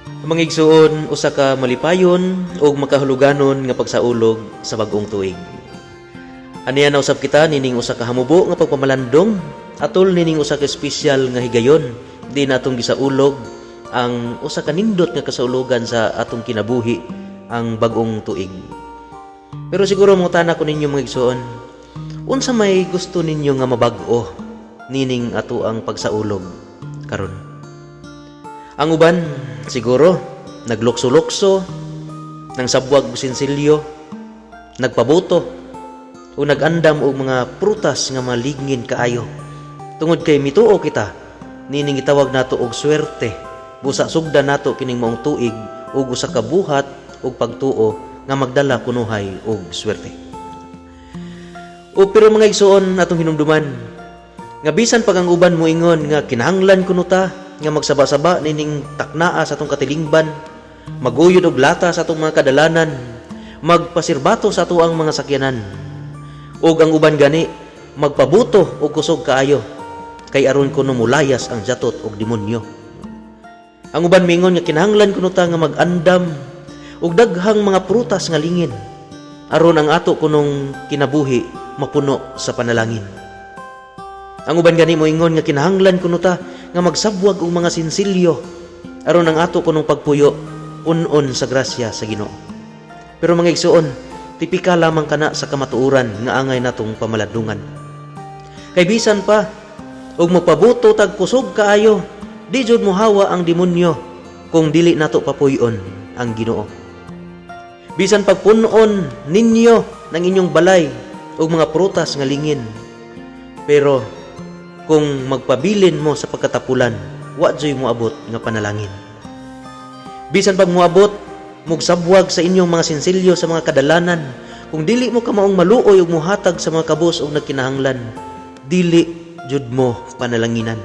Mga igsuon, usa ka malipayon ug makahuluganon nga pagsaulog sa bag-ong tuig. Aniya na usab kita nining usa ka hamubo nga pagpamalandong atol nining usa ka espesyal nga higayon di natong gisaulog ang usa ka nindot nga kasaulogan sa atong kinabuhi, ang bag-ong tuig. Pero siguro mangutana ko ninyo, mga igsuon, unsa may gusto ninyo nga mabag-o nining ato ang pagsaulog karon? Ang uban siguro naglukso-lukso, nang sabwag og sinsilyo, nagpabuto o nag-andam og mga prutas nga maligngin kaayo. Tungod kay mituo kita nining gitawag nato og swerte, busa sugdan nato kining maong tuig og usa ka buhat og pagtuo nga magdala kunuhay og swerte. O pero, mga igsuon, atong hinumduman nga bisan pag ang uban moingon nga kinahanglan kuno ta nga magsaba-saba nining taknaa sa atong katilingban, maguyod og lata sa atong mga kadalanan, magpasirbato sa atoang mga sakyanan, ug ang uban gani magpabuto og kusog kaayo kay aron kuno mulayas ang jatot og demonyo. Ang uban mingon nga kinahanglan kuno ta nga mag-andam og daghang mga prutas nga lingin aron ang ato kunong kinabuhi mapuno sa panalangin. Ang uban gani moingon nga kinahanglan kuno ta nga magsabwag og mga sinsilyo aron ang ato kunong pagpuyo un-on sa grasya sa Ginoo. Pero, mga igsuon, tipika lamang kana sa kamatuoran nga angay natong pamalandungan. Kay bisan pa ug magpabuto tag kusog kaayo, di jud mohawa ang demonyo kung dili nato papuy-on ang Ginoo. Bisan pagpunon ninyo ng inyong balay og mga prutas nga lingin, pero kung magpabilin mo sa pagkatapulan, wa juy moabot nga panalangin. Bisan pag moabot mugsabwag sa inyong mga sinsilyo sa mga kadalanan, kung dili mo kamaong maluoy ug muhatag sa mga kabus og nagkinahanglan, dili jud mo panalanginan.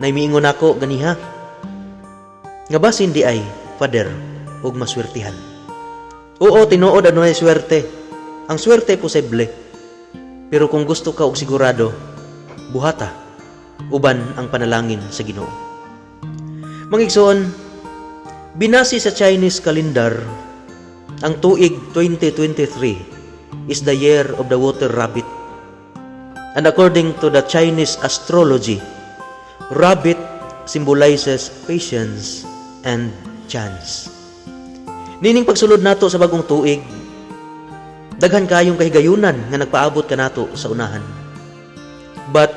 Nay miingon ako ganiha nga basin di ay, Father, ug maswertihan. Oo, tinuod, adunay swerte. Ang swerte posible. Pero kung gusto ka og sigurado, buhata uban ang panalangin sa Ginoo. Mga igsoon, binase sa Chinese calendar, ang tuig 2023 is the year of the water rabbit. And according to the Chinese astrology, rabbit symbolizes patience and chance. Nining pagsulod nato sa bagong tuig, daghan kayong kahigayunan nga nagpaabot kanato sa unahan. But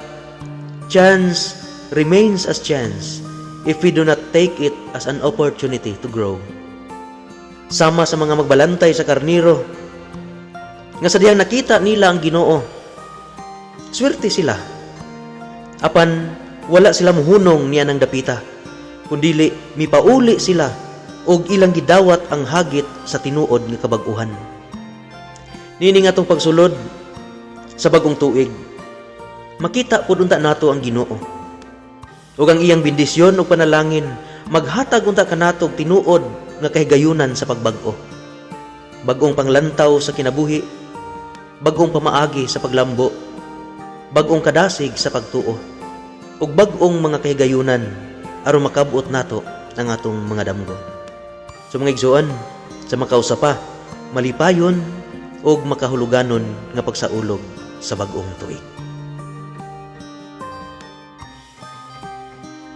chance remains as chance if we do not take it as an opportunity to grow. Sama sa mga magbalantay sa karniro, nga sa dihang nakita nila ang Ginoo, swerte sila. Apan wala sila muhunong niya ng dapita, kundili mipauli sila og ilang gidawat ang hagit sa tinuod nga kabag-uhan. Niini nga atong pagsulod sa bagong tuig, makita pud unta nato ang Ginoo. Ug ang iyang bendisyon ug panalangin maghatag unta kanato og tinuod nga kahigayunan sa pagbag-o. Bag-ong panglantaw sa kinabuhi, bag-ong pamaagi sa paglambo, bag-ong kadasig sa pagtuo, ug bag-ong mga kahigayunan aron makabot nato ang atong mga damgo. So, mga igsuon, sa makausa pa, malipayon ug makahuluganon nga pagsaulog sa bag-ong tuig.